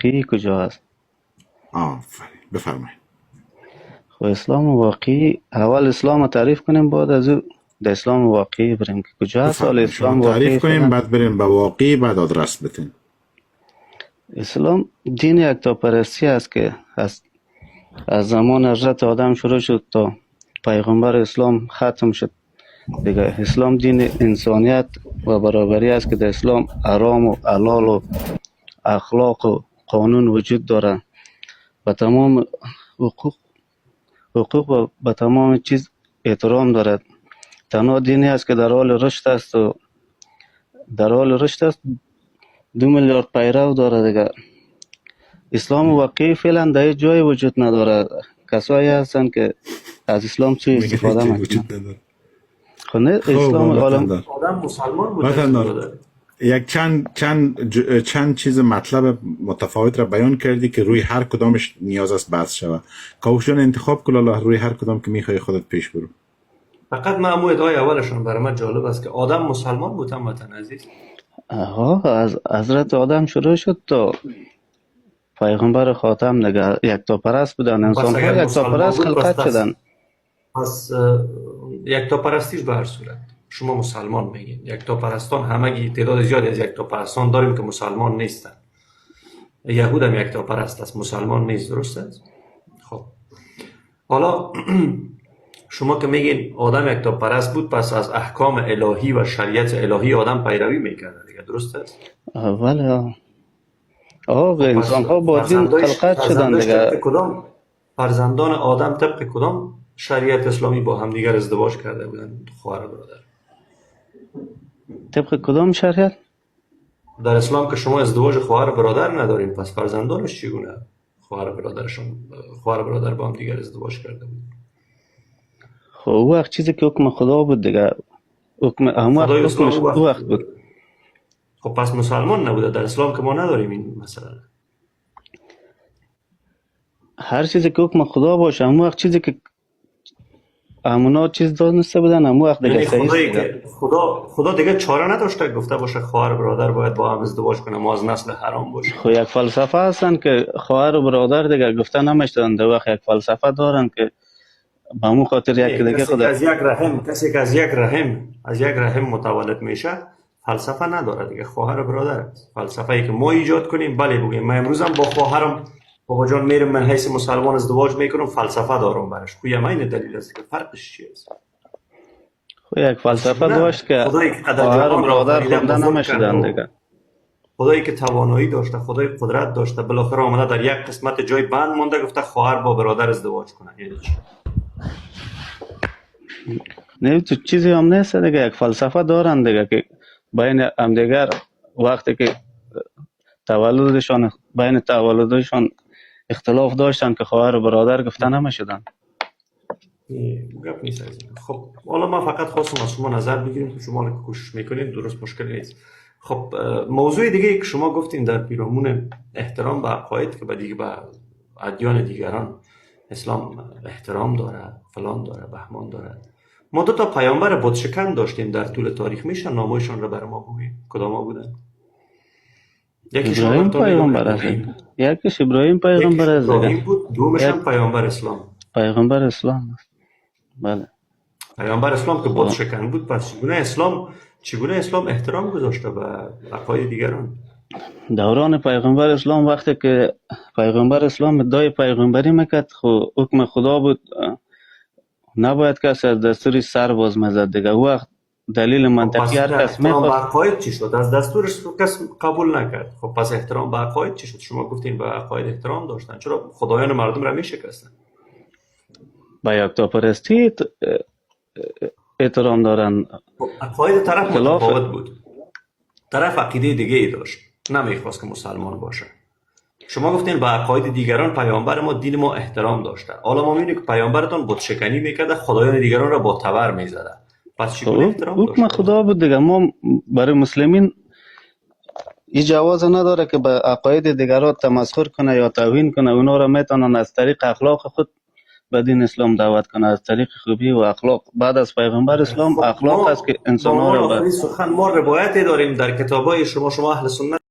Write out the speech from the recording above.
واقعی کجا است؟ آفرین، بفرمایید. خب اسلام واقعی، اول اسلام رو تعریف کنیم، بعد از او در اسلام واقعی بریم که کجا هست. حال بفرمایید، شما اسلام واقعی تعریف کنیم فعلا بعد بریم به واقعی، بعد آدرس بتین. اسلام دین یکتاپرستی است که از زمان حضرت آدم شروع شد تا پیغمبر اسلام ختم شد. دیگه اسلام دین انسانیت و برابری است که در اسلام حرام و حلال و اخلاق و قانون وجود داره و تمام حقوق و به تمام چیز احترام دارد. تنها دینی است که در حال رشد است و در حال رشد است، 2 میلیارد پیرو داره. دیگه اسلام واقعی فعلا در هیچ جای وجود نداره. کسایی هستند که از اسلام سوء میگه استفاده هیچ جای میکنن. وجود نداره. خب نه، خب اسلام عالم وطندار، آدم مسلمان بوده است وطندار، برادر. یک چند چند چند چیز مطلب متفاوت را بیان کردی که روی هر کدامش نیاز است بحث شود. کاوش جان، انتخاب کن الله، روی هر کدام که میخوای خودت پیش برو. فقط من امو ادعای اولشون برای من جالب است که آدم مسلمان بود، وطن عزیز. ها، از حضرت آدم شروع شد تا پیغمبر خاتم، دیگه یکتاپرست بودن. پس انسان ها اگر مسلمان یکتاپرست بود پس خلقت پس شدن. پس یکتا پرستیش به هر صورت شما مسلمان میگین. یکتا پرستان همگی، تعداد زیادی از یکتا پرستان داریم که مسلمان نیستن. یهود هم یکتا پرست است، مسلمان نیست، درست است؟ خب حالا شما که میگین آدم یکتا پرست بود، پس از احکام الهی و شریعت الهی آدم پیروی میکرده دیگه، درست است؟ بله، آه. خب پس انسان ها با دین فرزندایش خلقت شدن فرزندایش طبق دیگه. کدام، فرزندان آدم طبق کدام شریعت اسلامی با همدیگر ازدواج کرده بودن، خواهر و برادر؟ طبق کدام شریعت؟ در اسلام که شما ازدواج خواهر و برادر ندارین، پس فرزندانش چگونه خواهر و برادرشون، خواهر و برادر با هم دیگر ازدواج کرده بود؟ خب او وقت چیزی که حکم خدا بود دیگه، حکم هم وقت خدای اسلام حکمش او وقت او وقت بود. خب پس مسلمان نبوده. در اسلام که ما نداریم این مثلا. هر چیزی که حکم خدا باشه، هم وقت چیزی که همونا چیز دانسته بودن، هم وقت دیگه یعنی صحیح است خدایی دیگه. که خدا دیگه چاره نداشته گفته باشه خواهر برادر باید با هم ازدواج کنه، ما از نسل حرام باشیم؟ خب یک فلسفه هستن که خواهر و برادر دیگه گفته نمیشتن. در وقت یک فلسفه دارن که به همون خاطر یک نه، دیگه کسی خود که از یک رحم، کسی که از یک رحم، از یک رحم متولد میشه فلسفه نداره دیگه، خواهر و برادر است. فلسفه ای که ما ایجاد کنیم، بله بگیم من امروزم با خواهرم بابا جان میرم من حیث مسلمان ازدواج میکنم، فلسفه دارم برش، خو این دلیل است که فرقش چی است؟ خب یک فلسفه چگونه داشت که خدایی که قدر خواهر و جهان را برادر آفریده خونده بزرگ کرده نمیشدن و دیگه. خدایی که توانایی داشته، خدای قدرت داشته، بالاخره آمده در یک قسمت جای بند مونده، گفته خواهر با برادر ازدواج کنه، یعنی چی؟ نه، تو چیزی هم نیست دیگه. یک فلسفه دارن دیگه که بین همدیگر وقتی که تولدشان، بین تولدشان اختلاف داشتن که خواهر و برادر گفته نمیشدن. گپ نیست از این. خب حالا ما فقط خواستم از شما نظر بگیریم که شما که کوشش میکنید درست، مشکل نیست. خب موضوع دیگه که شما گفتین در پیرامون احترام به عقاید که به دیگه به ادیان دیگران اسلام احترام داره، فلان داره، بهمان داره. ما دو تا پیامبر بتشکن داشتیم در طول تاریخ، میشن نامایشان را بر ما بگویید کدام ها بودن؟ یکیشون ابراهیم براتون میگم پیغمبر است. ابراهیم. یکیش ابراهیم یکیش پیغمبر است دیگه. ابراهیم بود، دومش یک هم پیامبر اسلام. پیغمبر اسلام است، بله. پیامبر اسلام که خب بت شکن بود، پس چگونه اسلام احترام گذاشته به عقاید دیگران؟ دوران پیغمبر اسلام، وقتی که پیغمبر اسلام ادعای پیغمبری میکرد، خب حکم خدا بود، نباید کسی از دستور سر باز میزد دیگه. او وقت دلیل خب منطقی پس هر نه، کس احترام به میخواست. عقاید چی شد؟ از دستورش کس قبول نکرد. خب پس احترام به عقاید چی شد؟ شما گفتین به عقاید احترام داشتن، چرا خدایان مردم را میشکستن؟ به یکتاپرستی احترام دارن. خب عقاید طرف خلاف متفاوت بود، طرف عقیده دیگه ای داشت، نمیخواست که مسلمان باشه. شما گفتین به عقاید دیگران پیامبر ما، دین ما احترام داشته. حالا ما میبینیم که پیامبرتان بت شکنی میکرده، خدایان دیگران را با تبر میزده، پس چگونه خب احترام حکم داشته؟ خدا بود دیگه. ما برای مسلمین این جواز نداره که به عقاید دیگران تمسخر کنه یا توهین کنه. اونا را میتونن از طریق اخلاق خود به دین اسلام دعوت کنه، از طریق خوبی و اخلاق. بعد از پیغمبر اسلام خب اخلاق ما است که با انسان ها عنوان را به آخرین سخن، ما روایتی داریم در کتابای شما، شما اهل سنت